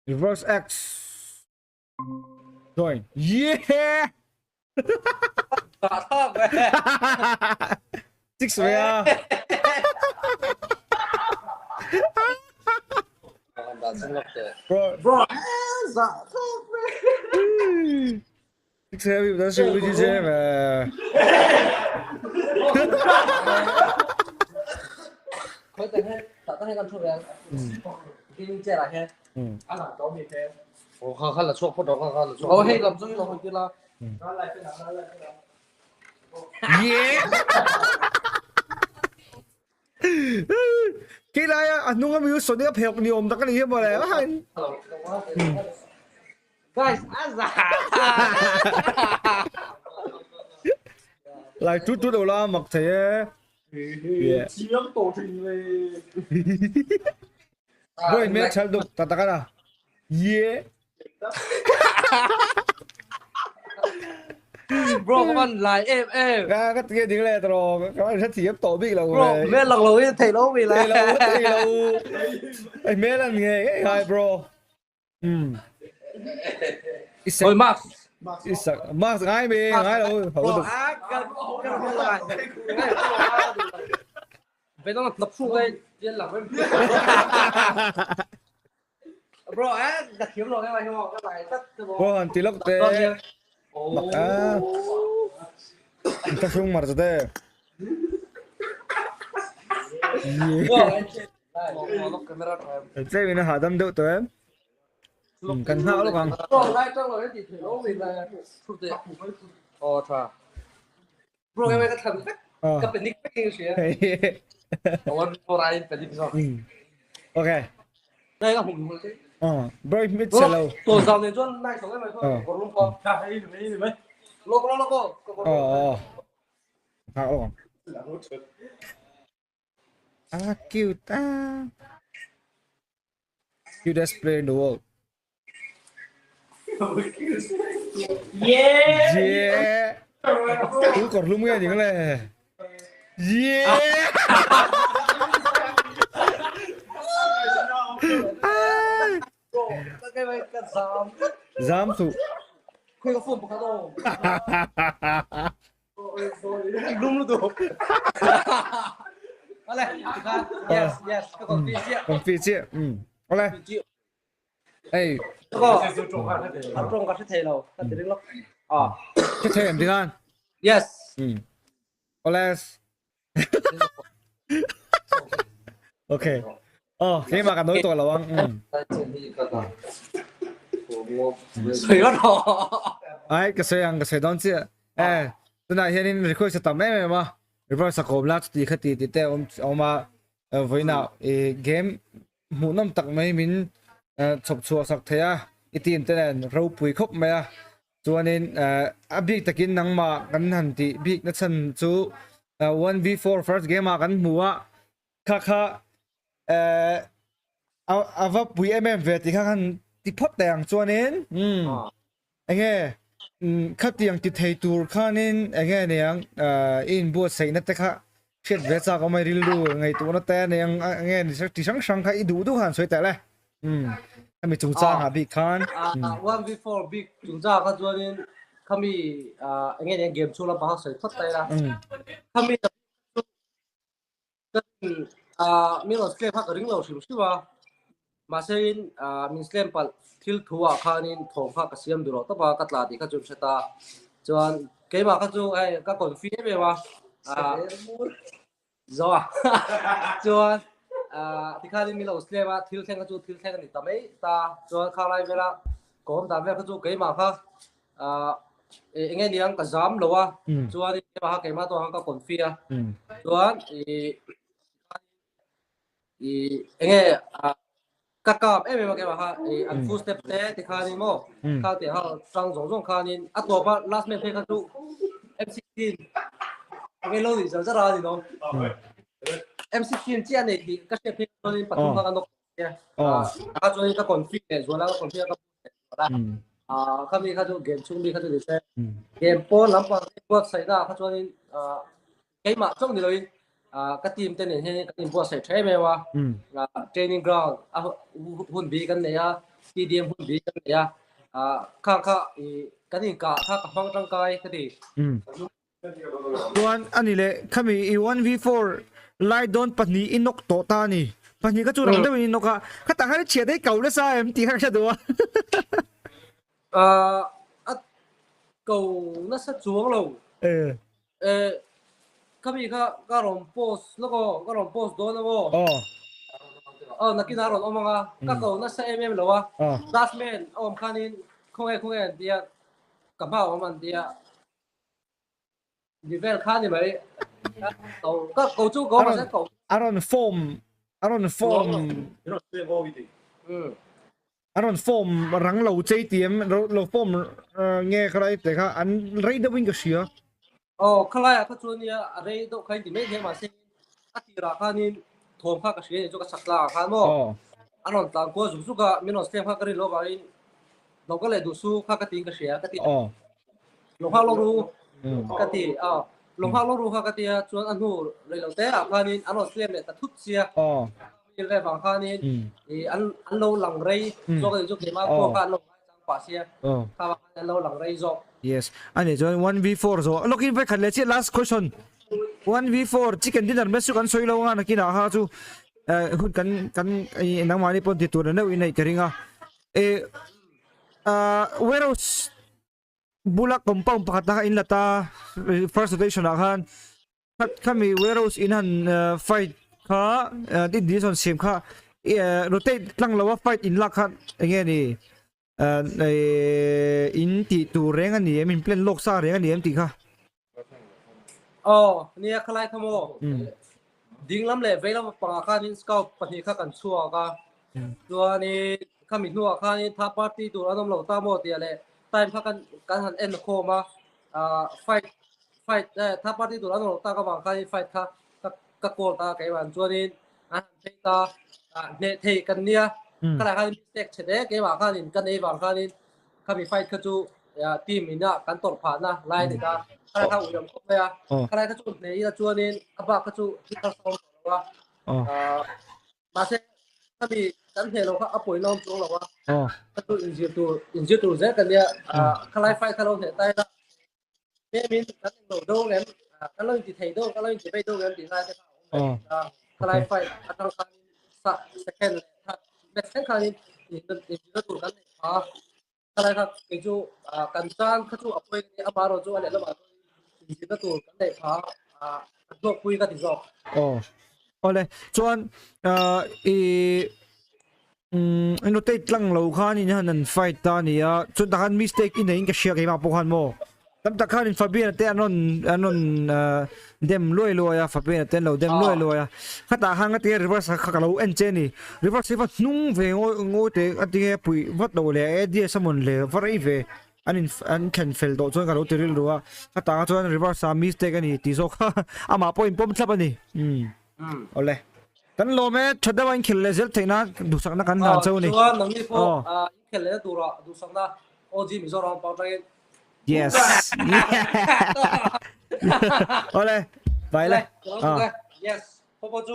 Reverse X. Join. Yeah! Six ve a. Bro, Bro, six heavy da siu đi chơi mà. 佢哋咧特登喺咁出名，邊隻嚟嘅？ 我看看了错，不着看看了错。我希咁中意落去啲啦。 Yeah! Khi lai a nung a mi so ni a phek ni om tak ani hi mawle. Guys, azza. Lai tut tut lo la mak thei e. Yeah. Chiang tổ trình về. Boy me chal duk ta takana. Yeah. Bro, các bạn lại em em. Ka ka tia ding le tro ka ka thiam tawh bik lo Bro, ve. mẹ lần lối thầy lối vì Thei là. lo thei lo. Ei hmel an nge ngei ngai bro. Um. Thôi Max. Isak Max ngai mi ngai lo ho Bro, duk. à, cái cái lại. Về đó là tập xuống đây, tiên là bên. Bro, á, đặc hiếm rồi cái này không? Cái này tất cái Bro han ti lawk te. Mak a. Ta hrung mar te. Tlem in a hahdam deuh tawh em. Kan nghak lawk ang. Ok. Bro i hmit che lo. Nghak lawk ang. A cute a. Cutest player in the world. Yeah. Yeah. Tu kawr hlum nge ning le. Yeah. Zam suh. Yes, yes, ka confi chiah. Confi chiah. Awle. Ei. Tawng ka hre thei lo, ka ti ring lawk. Hre thei em tingan? Yes. Awle. Okay. Aw, keimah ka nawi tawh lo ang. Sawi rawh rawh. Ai, ka sawi ang, ka sawi dawn chiah. E, tunah hianin request a tam em em a, reverse a kawm la chuti kha ti tih te a awm a, vawiinah i game hmuhnawm tak mai min chhawp chhuah sak thei a, i team te nen ropui khawp mai a, chuanin a bik takin nangmah kan han tih bik na chhan chu 1v4 first game ah kan hmu a, kha kha a va pui em em ve tih kha khan ti phawt teh ang chuanin enge khatiang ti thei tur khanin enge niang i inbuatsaihna te kha hriat ve chak awm a rilru ngaihtuahna te aniang enge ti hrang hrang kha i duh duh khan sawi teh le hemi chungchang ah bik khan 1v4 bik chungchang kha chuanin khami enge niang game chhung lampang kha sawi phawt ta ila khami Min rawn slam kha ka ring lo hrim hrim a, mahse in min slam palh thil thu ah khanin thawm kha ka siam duh loh tawp a, ka tla tih kha chu hre ta. Chuan keimah kha chu hei ka confi em em a, zo a chuan tikhanin min lo slam a, thil thleng kha chu thil thleng a ni ta mai ta. Chuan khalai vela ka awm dan vel kha chu keimah kha eng nge niang ka zam lo a chuan keimah kha keimah tawh khan ka confi a chuan i eng nge ka kap em em a keimah kha i an full step te ti khan in maw kha tih ho hrang zawng zawng khan in a tawp a last man phei kha chu M16 eng nge lo ni zar zar a ni lo M16 chiah nei tih ka hriat phei chuan in pathum kha ka nawk a chuan ka confi leh zual a ka confi a ka khami kha chu game chhung mi kha chu ni se game pawn lampang te buatsaih na kha chuanin keimah chauh ni loin ka team te nen hian kan inbuatsaih tha em em a training ground a hun bi kan nei a. TDM hun bi kan nei a, khang kha kan inkah kha ka hmang tangkai ka ti. Chuan a ni leh khami i 1v4 lai dawn pahnih i nawk tawh ta a ni. Pahnih kha chu rang deuhin i nawk a, khatah khan i chhiat ei ko nasa em tih kha ka hre duh a. A ko nasa chuang lo. Eh, khami kha ka rawn post lawk aw, ka rawn post dawn ang aw. Aw. Aw, nakin a rawn awm ang a, ka ko nasa em em lo a. Last man a awm khanin khawnge khawnge an tia, ka hma awm an tia. Ni vel kha ni mai. Ko ka ko chu ko ma se ko. A rawn form, a rawn form. A rawn form rang lo chei ti em lo form nge khalai te kha an rei deuh in ka hria. Aw khalai ah kha chuan nia a rei deuh kha in ti mai thei mahse a tirah khanin thawm kha ka hria ni chu ka chak tlang ah khan maw a rawn tlan kual zuk zuk a min rawn stem kha ka rin loh vangin lo ka leh duh su kha ka tiin ka hria ka ti lo nghak lawk ru ka ti a lo nghak lawk ru kha ka tia chuan a hnu rei lo te ah khanin an rawn stem leh ta thut sia. Thil ve vang khanin i an an lo lang rei zawk a ni chu keimah pawh kha an lo ngaichang pah sia kha vang khan an lo lang rei zawk. Yes, a nih chuan 1v4 zawh lawk in vekhat leh chiah last question 1v4 chicken dinner match chu kan sawi lo anga nakinah kha chu hun kan kan nangmahni pawn ti tur na neuh in neih ka ring a eh warehouse bula compound pakhat na kha in la ta first rotation ah khan Khami warehouse in han fight kha in decision siam kha rotate tlang lo a fight in lak kha enge ni in tih tur reng a ni em in plan lawk sa reng a ni em tih kha. Aw nia khalai kha maw ding lam leh vei lam pangah khanin scout pahnih kha kan chhuak a chuanin khami hnuah khanin third party tur an awm lo ta maw tih leh time kha kan kan han en khawm a fight fight eh third party tur an awm tak avang khan fight kha ka ka call ta keiman chuanin an han phei ta hneh thei kan nia ka lai khan mistake che te keimah khanin ka nei vang khanin khami fight kha chu team ina kan tawrh phah na lai ni ta kha lai kha ui awm khawp mai a kha lai kha chu hneh ila chuanin a bak kha chu thil harsa awm tawh lo a Mahse, khami kan hneh lo kha a pawina awm chuang lo a. Ka chu inzir tur, inzir tur zel kan nia. Khalai fai kha lo hneh ta ila. Tlemin kan englo do ngem, kan lo inti thei do, kan lo inti vei do ngem tih lai te kha a awm ve. Khalai fai atang khanin sa second leh third match thleng khanin inzirna tur kan nei pha. Khalai kha kei chu kan tan kha chu a pawi ka ti, amaherawh chu a lehlamah chuan inzirna tur kan neih pha kan hlawkpui ka ti zawk. Aw awle chuan i in rotate tlang lo khan in han an fight ta a ni a chuan takhan mistake i neiin ka hria keimah pawh khan maw. Tam tak khanin Fabian-a te an rawn an rawn dem luai luai a, Fabian-a te an lo dem luai luai a. Khatah khan ka ti a reverse kha ka lo en che a ni. Reverse hi va hnung ve ngawi ngawi teh a ti nge a puih vat lo le ADS a mawn le va rei ve an in an thlen fel tawh chuan ka lo ti rilru a. Khatah kha chuan reverse a mistake a ni tih zawk kha amah pawh in pawm thlap a ni. Umm awle. Kan lawm e tha deuh a inkhel leh zel theih nan duhsakna kan hlan chauh a ni. Chuan nangni pawh inkhel lehna turah duhsakna OG Mizoram pawh atangin Yes. Ole. Bye le. Yes. Popo chu.